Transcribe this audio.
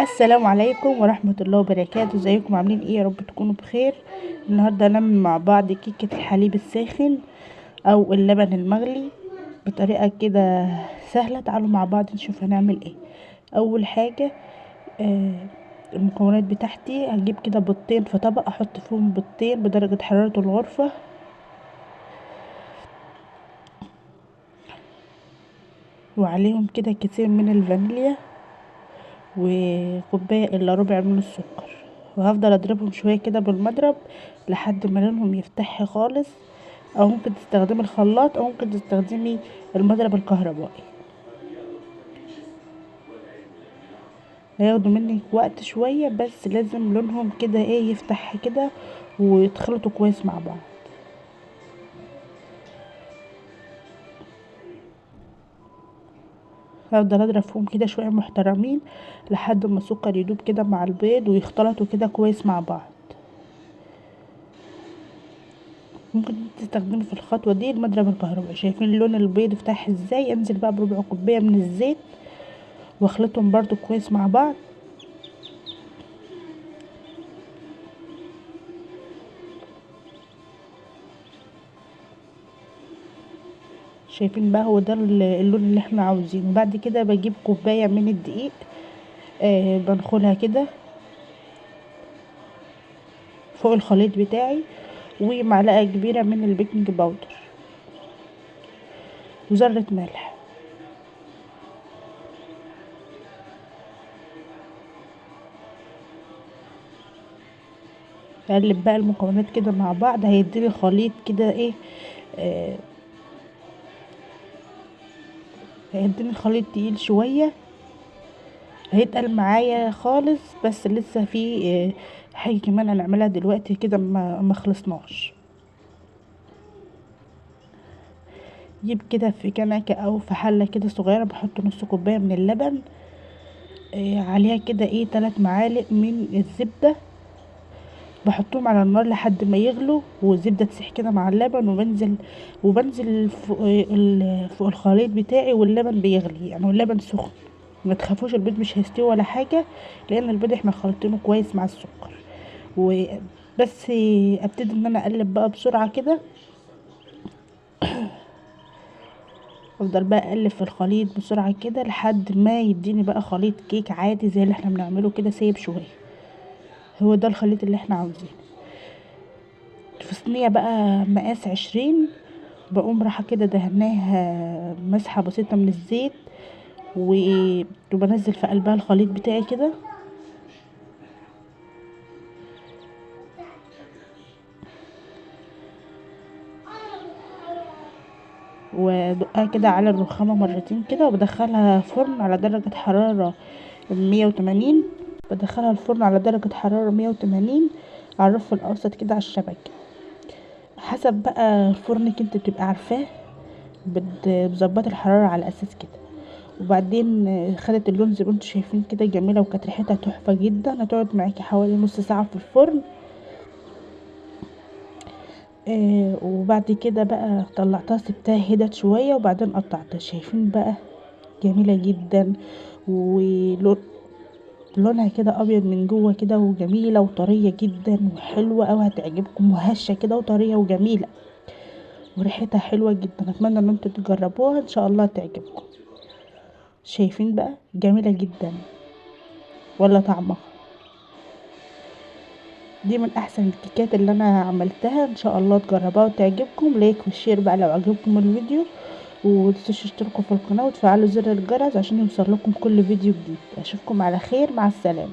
السلام عليكم ورحمة الله وبركاته. ازيكم عاملين ايه؟ يا رب تكونوا بخير. النهاردة هنعمل مع بعض كيكة الحليب الساخن او اللبن المغلي بطريقة كده سهلة. تعالوا مع بعض نشوف هنعمل ايه. اول حاجة المكونات بتاعتي، هجيب كده بيضتين في طبق، احط فيهم بيضتين بدرجة حرارة الغرفة، وعليهم كده كتير من الفانيليا وكوباية الا ربع من السكر، وهفضل اضربهم شوية كده بالمضرب لحد ما لونهم يفتح خالص، او ممكن تستخدمي الخلاط او ممكن تستخدمي المضرب الكهربائي. هياخدوا منك وقت شوية بس لازم لونهم كده ايه يفتح كده ويتخلطوا كويس مع بعض. هفضل اضرب فيهم كده شوية محترمين لحد ما السكر يدوب كده مع البيض ويختلطوا كده كويس مع بعض. ممكن تستخدمي في الخطوة دي المضرب الكهربائي. شايفين لون البيض افتح ازاي؟ انزل بقى بربع كوباية من الزيت واخلطهم برضو كويس مع بعض. شايفين بقى هو ده اللون اللي احنا عاوزينه. بعد كده بجيب كوباية من الدقيق، بنخلها كده فوق الخليط بتاعي، ومعلقة كبيرة من ال baking powder وذره ملح. اقلب بقى المكونات كده مع بعض، هيديني خليط كده ايه، هيديني خليط تقيل شوية، هيتقل معايا خالص، بس لسه في حاجة كمان هنعملها دلوقتي كده ما خلصناش. جيب كده في كنكه او في حله كده صغيرة، بحط نص كوباية من اللبن، عليها كده ايه 3 معالق من الزبدة، بحطهم على النار لحد ما يغلوا والزبده تسيح كده مع اللبن، وبنزل فوق الخليط بتاعي واللبن بيغلي، يعني واللبن سخن. ما تخافوش البيض مش هيستوي ولا حاجة، لان البيض احنا خلطينه كويس مع السكر. وبس ابتدي ان انا اقلب بقى بسرعة كده، افضل بقى اقلب في الخليط بسرعة كده لحد ما يديني بقى خليط كيك عادي زي اللي احنا بنعمله كده، سايب شوية. هو ده الخليط اللي احنا عاوزينه. في صينية بقى مقاس 20، بقوم رايحة كده دهناها مسحه بسيطة من الزيت، وبنزل في قلبها الخليط بتاعي كده. وادقها كده على الرخامه مرتين كده، وبدخلها فرن على درجه حرارة 180. بدخلها الفرن على درجه حرارة 180 على الرف الاوسط كده على الشبكة، حسب بقى فرنك انت بتبقى عارفاه، بتظبطي الحرارة على اساس كده. وبعدين خدت اللون زي ما انتم شايفين كده جميلة، وكانت ريحتها تحفة جدا. هتقعد معاكي حوالي نص ساعة في الفرن. وبعد كده بقى طلعتها سبتها هدت شوية، وبعدين قطعتها. شايفين بقى جميلة جدا، ولونها كده ابيض من جوه كده، وجميلة وطريه جدا وحلوه قوي، هتعجبكم، وهشه كده وطريه وجميلة وريحتها حلوة جدا. اتمنى ان انتوا تجربوها ان شاء الله تعجبكم. شايفين بقى جميلة جدا ولا طعمها؟ دي من احسن الكيكات اللي انا عملتها، ان شاء الله تجربوها وتعجبكم. like و share بقى لو عجبكم الفيديو، ومتنسوش تشتركوا في القناة وتفعلوا زر الجرس عشان يوصل لكم كل فيديو جديد. اشوفكم على خير، مع السلامة.